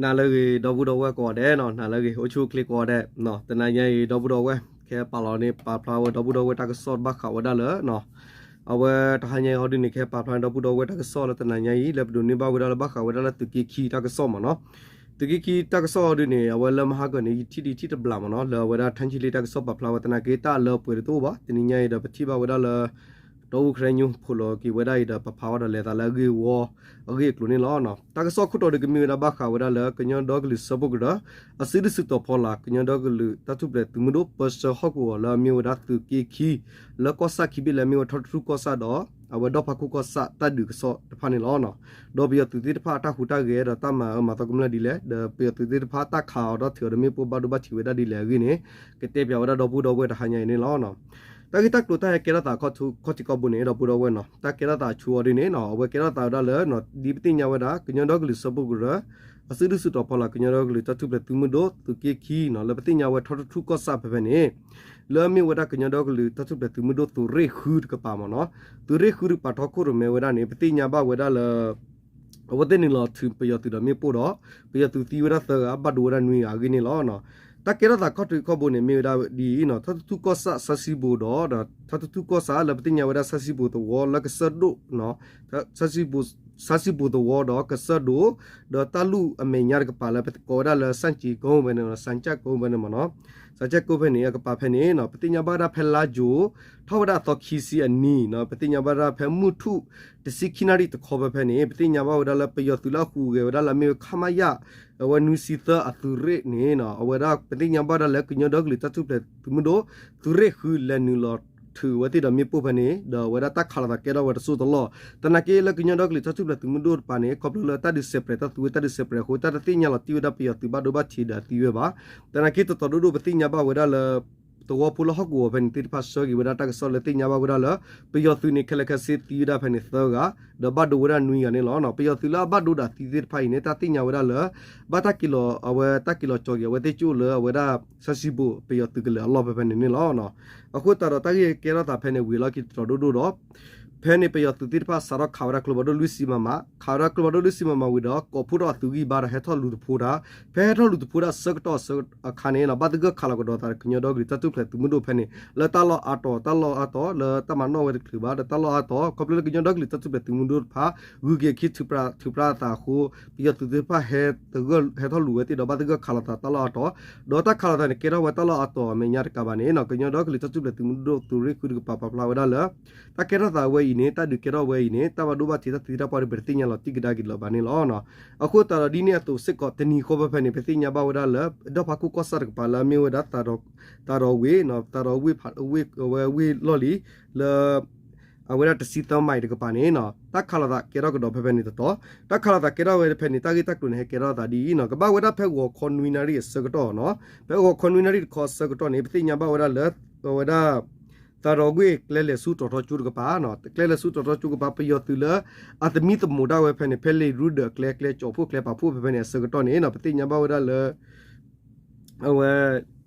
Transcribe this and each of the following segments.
နၤလၢအဂ့ၤ ဒီပုၢ်ဒီဝဲၢ်ကိးဂၤဒဲးနီၤ, နၤလၢအဂ့ၤ အိၣ်ဆူၣ်အိၣ်ချ့ကိးဂၤဒဲး, တနၤညါအံၤ ဒီပုၢ်ဒီဝဲၢ် ကဟဲပာ်လီၤန့ၣ် ပာ်ဖျါဝဲ ဒီပုၢ်ဒီဝဲၢ်တၢ်ကစီၣ်ဘၣ်ဃးဝဲဒၣ်လၢ အဝဲတဟါညါအံၤဟီဒုန့ၣ် ကဟဲပာ်ဖျါန့ၣ် ဒီပုၢ်ဒီဝဲၢ်တၢ်ကစီၣ်လၢတနၤညါအံၤ လၢပဒိးန့ၢ်ဘၣ်ဝဲဒၣ်လၢဘၣ်ဃးဝဲဒၣ်လၢသုးက့ခံတၢ်ကစီၣ်မ့ၢ်နီၤ. သုးက့ခံတၢ်ကစီၣ်ဟီဒုန့ၣ် အဝဲလၢမဟါကၢန့ၣ် ယထံၣ်ဒံးထံၣ်တဘျီမ့ၢ်နီၤ, လၢအဝဲဒၣ်ထၢဆံလ့တၢ်ကစီၣ်ပာ်ဖျါဝဲ သနာ်က့တၢ်အလၢအပှဲၤတအိၣ်ဘၣ်, တနံၤညါအံၤဒီးပထံၣ်ဘၣ်ဝဲဒၣ်လၢ တီအူခရဲညူဖိးလီၤက့ၤဝဲဒၣ်အံၤဒီး ပဖးဝဲဒီးလဲၤသးလၢအဂ့ၢ်ဝီ အဂ့ၢ်အကျိၤန့ၣ်လီၤ. တၢ်ကစီၣ်ခိၣ်တီဒုကမ့ၢ်ဝဲဒၣ်ဘၣ်ဃးဝဲဒၣ်လၢ ကညီဒီကလုာ်စၢဖှိၣ်ကရၢ အစုဒုးစုတီၤဖီလာ် ကညီဒီကလုာ်တၢ်ထူၣ်ဖျဲးသုးမုၢ်ဒိၣ် ပၢဆှၢဟီၣ်ကဝီၤလၢအမ့ၢ်ဝဲဒၣ်သုးက့ခံ လၢကီၢ်ဆၣ်ခံဘ့ၣ်လၢအမ့ၢ်ဝဲထီတထူၣ်ကီၢ်ဆၣ်ဒီး အဝဲဒီဖးခိၣ်ကီၢ်ဆၣ်တၢ်ဒုးကစီၣ်တဖၣ်န့ၣ်လီၤ. ဒီးပယီၤသုးသ့ၣ်တဖၣ်အတၢ်ဟူးတၢ်ဂဲၤဒီးတၢ်မၤအၢမၤသီကမျၢၢ်ဒ်လဲၣ်, ဒီးပယီၤသုးသ့ၣ်တဖၣ်တၢ်ခးအီၤဒီးထုးအီၤဒီးမ့ၣ်ပိၢ်ဘၣ်ဒိဘၣ်ထံးဝဲဒၣ်ဒ်လဲၣ်အဂ့ၢ်န့ၣ် ကတဲပၠးဝဲဒၣ်ဒီပုၢ်ဒီဝဲၢ်တဟါညါအံၤန့ၣ်လီၤ. တၢ်ဂ့ၢ်တၢ်ကျိၤတၢ်ဟဲကဲထီၣ်သးခီၣ်ထံးခီၣ်ဘိန့ၣ် ဒီပုၢ်ဒီဝဲၢ်နီၤ, တၢ်ကဲထီၣ်သးအဆိအီၤဒ်န့ၣ်နီၤ, အဝဲကဲထီၣ်သးဝဲဒၣ်လၢ ဒ်ပသ့ၣ်ညါဝဲဒၣ် ကညီဒီကလုာ်စၢဖှိၣ်ကရၢ အစုဒုးစုတီၤဖီလာ် ကညီဒီကလုာ်တၢ်ထူၣ်ဖျဲးသုးမုၢ်ဒိၣ် သုးက့ခံနီၤ, လၢပသ့ၣ်ညါဝဲထီတထူၣ်ကီၢ်ဆၣ်ဖဲဖဲန့ၣ် လၢအမ့ၢ်ဝဲဒၣ်ကညီဒီကလုာ်တၢ်ထူၣ်ဖျဲးသုးမုၢ်ဒိၣ်သုးရ့ၣ်ဃုတကပၤမ့ၢ်နီၤ, သုးရ့ၣ်ဃုတကပၤထီခိၣ်ရိၣ်မဲဝဲဒၣ်န့ၣ် ပသ့ၣ်ညါဘၣ်ဝဲဒၣ်လၢ အဝဲသ့ၣ်နုာ်လီၤထုးပယီၤသုးဒီးမ့ၣ်ပိၢ်ဒီး ပယီၤသုးသံဝဲဒၣ်သၢဂၤ ဘၣ်ဒိဝဲဒၣ်နွံဂၤအဂ့ၢ်န့ၣ်လီၤ. တၢ်ကဲထီၣ်သးခီၣ်ထံးခီၣ်ဘိန့ၣ် မ့ၢ်ဝဲဒၣ်ဒ်အံၤနီၤ, ထီတထူၣ်ကီၢ်ဆၣ် ဆၢဆံဘိဒီး ထီတထူၣ်ကီၢ်ဆၣ်လၢပသ့ၣ်ညါဝဲဒၣ် ဆၢဆံဘိသဝီလၢကစၢၢ်ဒိၣ် ဆၢဆံဘိသဝီဒီးကစၢၢ်ဒိၣ် ဒီးတၢ်လူၢ်အမဲာ်ညါတကပၤလၢပကိးဝဲဒၣ်လၢ စၣ်ကၠံကိၣ်ဖဲန့ၣ် စၣ်ကၠံကိၣ်ဖဲန့ၣ်မ့ၢ်နီၤ, စၣ်ကၠံကိၣ်ဖဲန့ၣ် အကပၤဖဲန့ၣ်နီၤ, ပသ့ၣ်ညါဘၣ်ဝဲဒၣ်ဖဲလါယိၤ ထီၣ်ဝဲဒၣ်အသီခံဆံအနံၤနီၤ, ပသ့ၣ်ညါဘၣ်ဝဲဒၣ်ဖဲမုၢ်ထူၣ် တဆံခံနၣ်ရံၣ်တခီဖဲဖဲန့ၣ် ပသ့ၣ်ညါဘၣ်ဝဲဒၣ်လၢပယီၤသုးလၢအဟူးဂဲၤဝဲဒၣ်လၢအမ့ၢ်ဝဲ ခမရ အဝဲနွံဆံသၢအသုးရ့ၣ်န့ၣ်နီၤ, အဝဲဒၣ်ပသ့ၣ်ညါဘၣ်ဝဲဒၣ်လၢ ကညီဒီကလုာ်တၢ်ထူၣ်ဖျဲးသုးမုၢ်ဒိၣ် သုးရ့ၣ်ဃုလဲၤနုာ်လီၤထုးဝဲသ့ၣ်ဒီးမ့ၣ်ပိၢ်ဖဲန့ၣ် ဒီးအဝဲဒၣ်တၢ်ခးလိာ်သးကဲထီၣ်ဝဲတစိၢ်တလီၢ်, သနာ်က့လၢကညီဒီကလုာ်တၢ်ထူၣ်ဖျဲးသုးမုၢ်ဒိၣ်တကပၤန့ၣ် ခီဖျိလၢတၢ်ဒုးစဲးပြဲး တၢ်သူဝဲတၢ်ဒုးစဲးပြဲးအဃိ တၢ်တသ့ၣ်ညါလီၤတံၢ်ဝဲဒၣ်ပယီၤသုးဘၣ်ဒိဘၣ်ထံးဒီးသံဝဲဘၣ်, သနာ်က့တတီၤဒိၣ်ဒိၣ်ပသ့ၣ်ညါဘၣ်ဝဲဒၣ်လၢ သဝီဖိလၢဟီၣ်ကဝီၤဖဲန့ၣ်သ့ၣ်တဖၣ်ဆှၢက့ၤဝဲဒၣ်တၢ်ကစီၣ်လၢသ့ၣ်ညါဘၣ်ဝဲဒၣ်လၢ ပယီၤသုးန့ၣ် ခဲလၢာ်ခဲဆ့သံဝဲဒၣ်ဖဲန့ၣ်သၢဂၤ ဒီးဘၣ်ဒိဝဲဒၣ်နွံဂၤန့ၣ်လီၤ. ပယီၤသုးလၢအဘၣ်ဒိဒီးသံသ့ၣ်တဖၣ်အံၤန့ၣ် တၢ်သ့ၣ်ညါဝဲဒၣ်လၢ ဘၣ်တၢ်က့ၤလီၤ အဝဲတၢ်က့ၤလီၤကၠီၤက့ၤ အဝဲသ့ၣ်ကၠိၣ်လၢအဝဲဒၣ် ဆၢဆံဘိပယီၤသုးကလၢၤအလီၢ်ဖဲဖဲန့ၣ်န့ၣ်လီၤ. အဃိသတးဒီးတၢ်ဂ့ၢ်ကဲထီၣ်သးဖဲန့ၣ်ဝံၤအလီၢ်ခံတတီၤဒိၣ်ဒိၣ်ဒီး ဖဲန့ၣ်ပယီၤသုးသ့ၣ်တဖၣ်စးထီၣ်ခးဝဲဒၣ်ကျိဖးဒိၣ်လွံၢ်ဆံမမ, ခးဝဲဒၣ်ကျိဖးဒိၣ်လွံၢ်ဆံမမဝံၤဒီး ကိးဖှိၣ်ထီၣ်အသုးဂံၢ်ဘါဒီးဟဲထီၣ်လူၤတဖိတၢ်, ဖဲဟဲထီၣ်လူၤတဖိတၢ်အဆၢကတီၢ်အခါန့ၣ် ဘၣ်သဂၢၢ်ခးလီၤကဒီးသးဒီးကညီဒီကလုာ်တၢ်ထူၣ်ဖျဲးသုးမုၢ်ဒိၣ်ဖဲန့ၣ် လၢတၢ်လီၢ်အါတီၤ တၢ်လီၢ်အါတီၤလၢတၢ်မၤနီၣ်ဝဲတချုးဘၣ် ဒီးတၢ်လီၢ်အါတီၤ ခီဖျိလၢကညီဒီကလုာ်တၢ်ထူၣ်ဖျဲးသုးမုၢ်ဒိၣ်တဖၣ် ဂုၤက့ၤခံထုးဖျါအသးအဃိ ပယီၤသုးသ့ၣ်တဖၣ်ဟဲထီၣ်လူၤဝဲသ့ၣ်ဒီးဘၣ်သဂၢၢ်ခးလီၤသးတၢ်လီၢ်အါတီၤ, ဒီးတၢ်ခးလီၤသးန့ၣ် ကဲထီၣ်ဝဲတၢ်လီၢ်အါတီၤအမဲာ်ညါတကးဘၣ်န့ၣ် ကညီဒီကလုာ်တၢ်ထူၣ်ဖျဲးသုးမုၢ်ဒိၣ်သုးရ့ၣ်ဃုတကပၤပာ်ဖျါဝဲဒၣ်လၢ တၢ်ကဲထီၣ်သးဝဲအံၤန့ၣ် တၢ်ဒုးကဲထီၣ်ဝဲအံၤန့ၣ် တၢ်ဘၣ်ဒိဘၣ်ထံးတၢ်သံတၢ်ပှၢ်ဒီး ပတသ့ၣ်ညါလီၤတံၢ်ကဒါက့ၤလၢၤဘၣ်န့ၣ်လီၤ. အဃိသတးဒီးဒ်န့ၣ်အသိးစ့ၢ်ကီး တနံၤဃီဖဲဖဲန့ၣ် ပသ့ၣ်ညါဘၣ်ဝဲဒၣ်လၢ ဒီဖးခိၣ်ကီၢ်ဆၣ်တကပၤလၢအမ့ၢ်ဝဲဒၣ် သးဒီးဝ့ၢ် သးဒီးဝ့ၢ် အဝဲဝ့ၢ်လီၢ်လံၤ လၢ အဝဲဒၣ်တဆံသၢမံၤတကပၤန့ၣ် တၢ်ခးလီၤသးကဲထီၣ်ကဒီးဖဲဖဲန့ၣ်တတီၤ, တၢ်ခးလီၤသးကဲထီၣ်ဝဲဖဲန့ၣ် တၢ်ဂ့ၢ်တၢ်ကျိၤန့ၣ် ဟဲကဲထီၣ်သးဒ်အံၤနီၤ, ကဘၣ်ဝဲဒၣ်ဖဲဂီၤခီနွံနၣ်ရံၣ်အဆၢကတီၢ်နီၤ, ဖဲဂီၤခီနွံနၣ်ရံၣ်တခီအဆၢကတီၢ်န့ၣ် ပသ့ၣ်ညါဘၣ်ဝဲဒၣ်လၢ အဝဲဒၣ် သးဒီးဝ့ၢ်ကျဲလဲၤဆူတီၤထီကၠိတကပၤနီၤ, ကျဲလဲၤဆူတီၤထီကၠိကပၤ ပယီၤသုးလၢ အသမံသမိးဒၣ်ဝဲဖဲန့ၣ် ဖဲလ့ၣ်ရူဒၢၣ်အကျဲ ကျဲကၠီၣ်ဖှိၣ်ကျဲပာ်ဖှိၣ်ဖဲဖဲန့ၣ် အဆၢကတီၢ်န့ၣ်နီၤ ပသ့ၣ်ညါဘၣ်ဝဲဒၣ်လၢ အဝဲ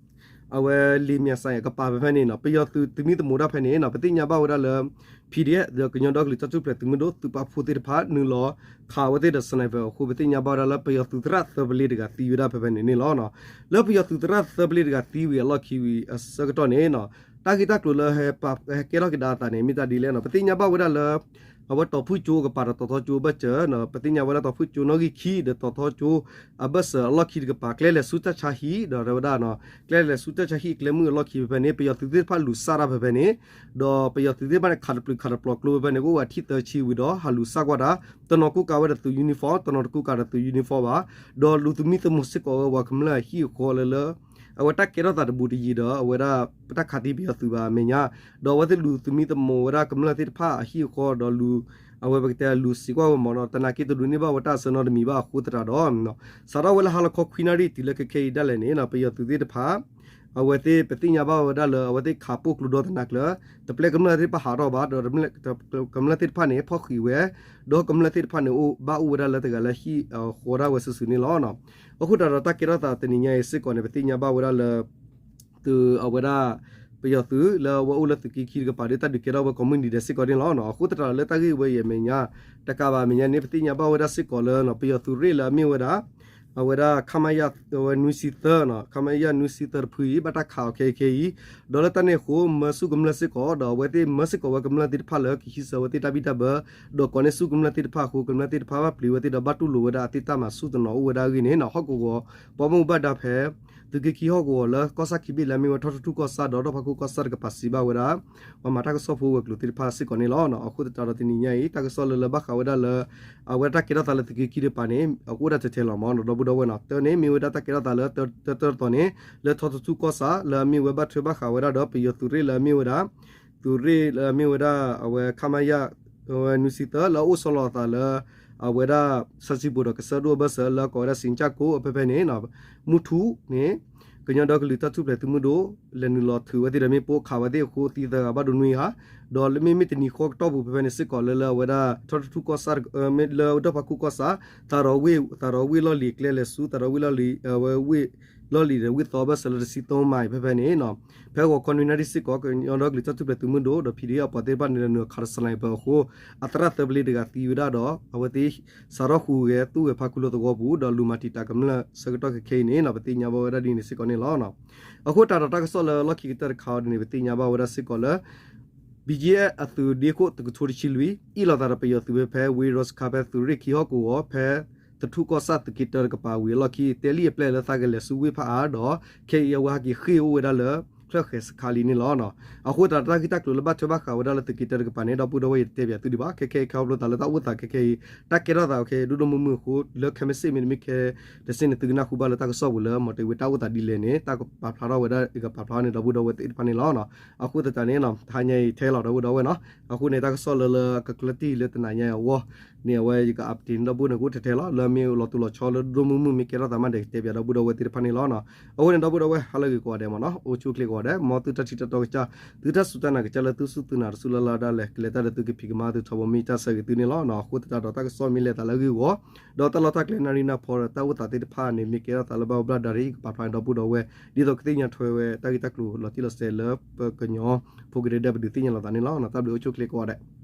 အဝဲလ့ၣ်မၠးစဲးအကပၤဖဲဖဲန့ၣ်နီၤ, ပယီၤသုးသမံသမိးဒၣ်ဖဲန့ၣ်နီၤ ပသ့ၣ်ညါဘၣ်ဝဲဒၣ်လၢ PDF ဒီးကညီဒီကလုာ်တၢ်ထူၣ်ဖျဲးသုးမုၢ်ဒိၣ်သုးပာ်ဖှိၣ်သ့ၣ်တဖၣ် နုာ်လီၤခးဝဲသ့ၣ်ဒီး sniper အဃိ ပသ့ၣ်ညါဘၣ်ဝဲဒၣ်လၢ ပယီၤသုးသရၣ်သၢပလ့တဂၤသံဝဲဒၣ်ဖဲဖဲန့ၣ်န့ၣ်လီၤ. လၢပယီၤသုးသရၣ်သၢပလ့တဂၤသံဝံၤအလီၢ်ခံဝံၤအဆၢကတီၢ်န့ၣ်နီၤ တၢ်ဂ့ၢ်တၢ်ကျိၤလၢဟဲကဲထီၣ်ကဒါအသးန့ၣ် မ့ၢ်တၢ်ဒ်လဲၣ်နီၤ, ပသ့ၣ်ညါဘၣ်ဝဲဒၣ်လၢ အဝဲတီၤဖုၣ်ကၠိအကပၤဒီးတီၤထီကၠိအဘၢၣ်စၢၤနီၤ, ပသ့ၣ်ညါဝဲဒၣ်တီၤဖုၣ်ကၠိနီၣ်ဂံၢ်ခံဒီးတီၤထီကၠိအဘၢၣ်စၢၤအလီၢ်ခံတကပၤ ကျဲလဲၤဆူတၢ်ဆါဟံၣ် ဒီးတဲဝဲဒၣ်နီၤ ကျဲလဲၤဆူတၢ်ဆါဟံၣ်အကျဲမုၢ်အလီၢ်ခံဖဲဖဲန့ၣ် ပယီၤသုးသ့ၣ်တဖၣ်လူၤစၢ်တၢ်ဖဲဖဲန့ၣ်, ဒီးပယီၤသုးသ့ၣ်တဖၣ်န့ၣ် ခးတပျုာ်ခးတပျီၤကျိဖဲဖဲန့ၣ် ကအိၣ်ဝဲအထံၣ်သၢဆံဝံၤဒီး ဟးလူၤစၢ်ကွၢ်တၢ်, တနီၤကူကၤဝဲဒီးသုး uniform တနီၤတကူကၤဒီးသုး uniform ဘၣ်, ဒီးလူၤသမံသမိးစ့ၢ်ကီးဝဲပှၤကမျၢၢ်အဟံၣ်အဃီလၢလၢ အဝဲတၢ်ကဲထီၣ်သးတဘူးတယံၤဒီး အဝဲဒၣ် ပတၢ်ခးသံပယီၤသုးဘၣ်အမဲာ်ညါ, ဒီးအဝဲသ့ၣ်လူၤသမံသမိးဝဲဒၣ်ကမျၢၢ်သ့ၣ်တဖၣ်အဟံၣ်အဃီဒီးလူၤ အဝဲပကတဲလူၤစံးကွၢ်ဝဲမ့ၢ်နီၤ သနာ်က့တဒိးန့ၢ်ဘၣ်ဝဲတၢ်အဆၢနီတမံၤဘၣ်အဃိသတးဒီး စးထီၣ်ဝဲလၢဟါလီၤခီခွံနၣ်ရံၣ်တုၤလၢခဲခဲအံၤဒၣ်လဲာ်န့ၣ် ပယီၤသုးသ့ၣ်တဖၣ် အဝဲသ့ၣ်ပသ့ၣ်ညါဘၣ်ဝဲဒၣ်လၢ အဝဲသ့ၣ်ခးပိၢ်ကျိဒီသနာ်ကျၢၤ တပျဲကမျၢၢ်သ့ၣ်တဖၣ်ဟးထီၣ်ဘၣ် ဒီးကမျၢၢ်သ့ၣ်တဖၣ်န့ၣ် ဖီၣ်ဃံးဝဲ, ဒီးကမျၢၢ်သ့ၣ်တဖၣ်န့ၣ် အိၣ်ဘၣ်အိၣ်ဝဲဒၣ်လၢတဂၤလၢဟံၣ်ဃီဒၣ်ဝဲစုာ်စုာ်န့ၣ်လီၤ. အဃိသတးဒီးတၢ်ကဲထီၣ်သးတနံၤညါအံၤစ့ၢ်ကီးန့ၣ် ပသ့ၣ်ညါဘၣ်ဝဲဒၣ်လၢ သုးအဝဲဒၣ် ပယီၤသုးလၢအဝဲအိၣ်လၢသုးက့ခံတကပၤဒီး တၢ်ဒုးကဲထီၣ်ဝဲကိးမုၢ်နံၤဒဲးစ့ၢ်ကီးန့ၣ်လီၤ. အဃိသတးဒီးလၢတၢ်ဂ့ၢ်ဝဲအံၤအမဲာ်ညါ တကးဘၣ်အမဲာ်ညါန့ၣ် ပသ့ၣ်ညါဘၣ်ဝဲဒၣ်စ့ၢ်ကီးလၢ ပယီၤသုးရ့ၣ်လၢအမ့ၢ်ဝဲဒၣ် အဝဲဒၣ် ခမရ ဝဲနွံဆံသၢနီၤ ခမရ နွံဆံသၢတဖုအံၤ ဘၣ်တၢ်ခးအီၤခဲအံၤခဲအံၤ, ဒီးလၢတၢ်န့ၣ်အဃိ မၢဆူၣ်ကမျၢၢ်စ့ၢ်ကီး ဒီးအဝဲသ့ၣ်မၢစ့ၢ်ကီးဝဲကမျၢၢ်သ့ၣ်တဖၣ်လၢ ကဟံးစၢၤဝဲသ့ၣ်တၢ်ဘံၣ်တၢ်ဘၢ, ဒီးကိးန့ၢ်ဆူၣ်ကမျၢၢ်သ့ၣ်တဖၣ်အဃိ ကမျၢၢ်သ့ၣ်တဖၣ်ဘၣ်ပျံၤဝဲသ့ၣ်ဒီးဘၣ်တူၢ်လိာ်ဝဲဒၣ်အသ့ၣ်တၢ်မၤဆူၣ်တနီၤအိၣ်ဝဲဒၣ်အဂ့ၢ်န့ၣ်နီၤ ဟီၣ်ကဝီၤ ဘီမုၢ်ဘၣ်ဒါဖဲ သုးက့ခံဟီၣ်ကဝီၤလၢ ကီၢ်ဆၣ်ခံဘ့ၣ်လၢအမ့ၢ်ဝဲထီၣ်ထူၣ်ကီၢ်ဆၣ် ဒီးဒီဖးခိၣ်ကီၢ်ဆၣ်တကပၤစံးဘၣ်ဝဲဒၣ် ပှၤမၤတၢ်ကစီၣ်ဖိဝဲၤကျိၤသ့ၣ်တဖၣ်စ့ၢ်ကီးန့ၣ်လီၤ. အဃိသတးဒီးတနံၤညါအံၤ တၢ်ကစီၣ်လၢလၢဘၣ်ဃးဝဲဒၣ်လၢ အဝဲတၢ်ကဲထီၣ်သးလၢသုးက့ခံတကပၤန့ၣ် အိၣ်ဒၣ်ထဲထဲလီၤမး ဒီပုၢ်ဒီဝဲၢ်နီၤ တၢ်န့ၣ်မ့ၢ်ဝဲဒၣ်တၢ်ကဲထီၣ်သးလၢ တၢတၢတသီန့ၣ် လၢထီၣ်ထူၣ်ကီၢ်ဆၣ် လၢအမ့ၢ်ဝဲဘၣ်ထွဲဘၣ်ဃးဝဲဒၣ်ဒီးပယီၤသုးရ့ၣ်လၢအမ့ၢ်ဝဲဒၣ် သုးရ့ၣ်လၢအမ့ၢ်ဝဲဒၣ်အဝဲ ခမရ ဝဲနွံဆံသၢ လၢအအိၣ်ဆီလီၤအသးလၢ အဝဲဒၣ် ဆၣ်စံပူၤဒီးကစၢၢ်ဒိၣ်အဘၢၣ်စၢၤလၢကိးဝဲဒၣ်စံကၠၢ်ကိၣ်အဖဲဖဲန့ၣ် မုၢ်ထူၣ်န့ၣ် ကညီဒီကလုာ်တၢ်ထူၣ်ဖျဲးသုးမုၢ်ဒိၣ် လဲၤနုာ်လီၤထုးဝဲသ့ၣ်ဒီးမ့ၣ်ပိၢ်ခးဝဲသ့ၣ်အဃိ သံသၢဂၤဘၣ်ဒိနွံဂၤ, ဒီးလၢမ့မ့ၢ်တနံၤဃီကတီၢ်ပူၤဖဲဖဲန့ၣ်စ့ၢ်ကီးလၢလၢအဝဲဒၣ် ထီၣ်ထူၣ်ကီၢ်ဆၣ် လၢဒီဖးခိၣ်ကီၢ်ဆၣ် သးဒီးဝ့ၢ် သးဒီးဝ့ၢ်လီၢ်လံၤကျဲလဲၤဆူ သးဒီးဝ့ၢ်လီၢ်လံၤ အဝဲဝ့ၢ်လီၢ်လံၤဒီးဝ့ၢ်သီဘၢၣ်စၢၤလၢတဆံသၢမံၤဖဲဖဲန့ၣ် ဖဲဂီၤခီနွံနၣ်ရံၣ်စ့ၢ်ကီး ကညီဒီကလုာ်တၢ်ထူၣ်ဖျဲးသုးမုၢ်ဒိၣ်ဒီး ဖံးဒ့အပှၤသ့ၣ်တဖၣ်န့ၣ် လဲၤနုာ်ခးဒီး sniper အဃိ အသရၣ်သၢပလ့တဂၤသံဝဲဒၣ်ဒီး အဝဲသ့ၣ်စးထီၣ်ဟူးဂဲၤသူၣ်ဂဲၤဖးခူလိာ်သဝီပူၤ ဒီးလူၤမၤတံာ်တာ်ကမျၢၢ်ဆၢကတီၢ်ခဲခဲအံၤန့ၣ် ပသ့ၣ်ညါဘၣ်ဝဲဒၣ်ဒ်န့ၣ်စ့ၢ်ကီးန့ၣ်လီၤ. အဃိသတးဒီးတၢ်ကစီၣ်လၢလီၢ်ခံကတၢၢ်တခါအံၤဒ်န့ၣ် ပသ့ၣ်ညါဘၣ်ဝဲဒၣ်စ့ၢ်ကီးလၢ ဘံကၠ့အသုးဒ့ခိၣ်တကထိတဆံလွံၢ် အ့ၣ်လိာ်သးဒီးပယီၤသုးဖဲဖဲဝ့ၢ်ရီစခါဖဲသုးရ့ၣ်ခံဟီၣ်ကဝီၤ ဖဲသထူၣ်ကီၢ်ဆၣ်သုးက့တၢတကပၤဝံၤအလီၢ်ခံ တဲလံအပျဲၢ်လၢသးကလဲၤဆူဝ့ၢ်ဖးအါဒီး ခဲအံၤအဝဲဟဲက့ၤဃ့ၢ်အိၣ်ဝဲဒၣ်လၢ ချၢၣ်ဃဲၤစခါလံန့ၣ်လီၤ. အဃိသတးဒီးတၢ်ဂ့ၢ်တၢ်ကျိၤလၢဘၣ်ထွဲဘၣ်ဃးဝဲဒၣ်လၢသုးက့တၢတကပၤန့ၣ် ဒီပုၢ်ဒီဝဲၢ်ယတတဲပၠးသုဒံးဘၣ်. ခဲခဲအံၤခဲအံၤဖျိသးလၢတၢ်အိၣ်သးခဲခဲအံၤ တၢ်ကဲထီၣ်သးခဲအံၤ ဒိၣ်ဒိၣ်မုၢ်မုၢ်အဃိ လၢခဲမုၢ်ဆ့ၣ်မ့တမ့ၢ်ခဲတဆ့ၣ်န့ၣ် သုကနၢ်ဟူဘၣ်လၢတၢ်ကစီၣ်ပူၤလၢ မီၤတ့ၤဝ့ၤတၢ်အိၣ်သးဒ်လဲၣ်န့ၣ် တၢ်ကပာ်ဖျါထီၣ်ဝဲဒၣ် ကပာ်ဖျါန့ၣ် ဒီပုၢ်ဒီဝဲၢ်သ့ၣ်တဖၣ်န့ၣ်လီၤ. အဃိသတးန့ၣ် တဟါညါအံၤထဲလီၤ ဒီပုၢ်ဒီဝဲၢ်နီၤ. အဃိန့ၣ် တၢ်ကစီၣ်လၢလၢကကျၢၢ်တံၢ်လၢတနၤညါအံၤအဂီၢ်န့ၣ် အဝဲယက update န့ၣ် ဒီပုၢ်န့ၣ်ကအိၣ်ထဲထဲလီၤ. လၢအမ့ၢ်လီၤတိၢ်လီၤဆီလၢဒိၣ်ဒိၣ်မုၢ်မုၢ်မ့ၢ်ကဲထီၣ်သးမးဒီးကတဲပၠးဒီပုၢ်ဒီဝဲၢ်သ့ၣ်တဖၣ်န့ၣ်လီၤ. အဃိန့ၣ် ဒီပုၢ်ဒီဝဲၢ် ဟါလၢအဂ့ၤကိးဂၤဒဲးမးနီၤ အိၣ်ဆူၣ်အိၣ်ချ့ကိးဂၤဒဲး မ်သုတၢ်ထံၣ်တၢ်တီကစၢ် သုတၢ်စူၢ်တၢ်နာ်ကစၢ်လၢသုစူၢ်သုနာ်တစူၢ်လၢ်လၢ်ဒၣ်လဲာ် ကလဲၤတၢ်ဒီးသုကဖံးကမၤသုထီဘိမ့ၢ်တၢ်ဆၢဂ့ၤသုန့ၣ်လီၤ. အဃိသတးဒီးတၢ်ကစီၣ်မ့ၢ်လဲၤသးလၢအဂ့ၢ်အဂီၢ် ဒီးတၢ်လီၢ်တၢ်ကျဲနၣ်ရံၣ်နၢ်ဖီဒီးတၢ်အိၣ်သးသ့ၣ်တဖၣ်န့ၣ် မ့ၢ်ကဲထီၣ်သးလၢဘၣ်ဘျၣ်ဒါရံၣ် ယကပာ်ဖျါန့ၣ် ဒီပုၢ်ဒီဝဲၢ် ဒ်သိးကသ့ၣ်ညါထွဲဝဲတၢ်ဂ့ၢ်တၢ်ကျိၤလီၤတံၢ်လီၤဆဲးလၢပကညီဖိကရၢဒဲး ပဒုးသ့ၣ်ညါလိာ်သးန့ၣ်လီၤ. တၢ်ဘျုးအိၣ်ဆူၣ်အိၣ်ချ့ကိးဂၤဒဲး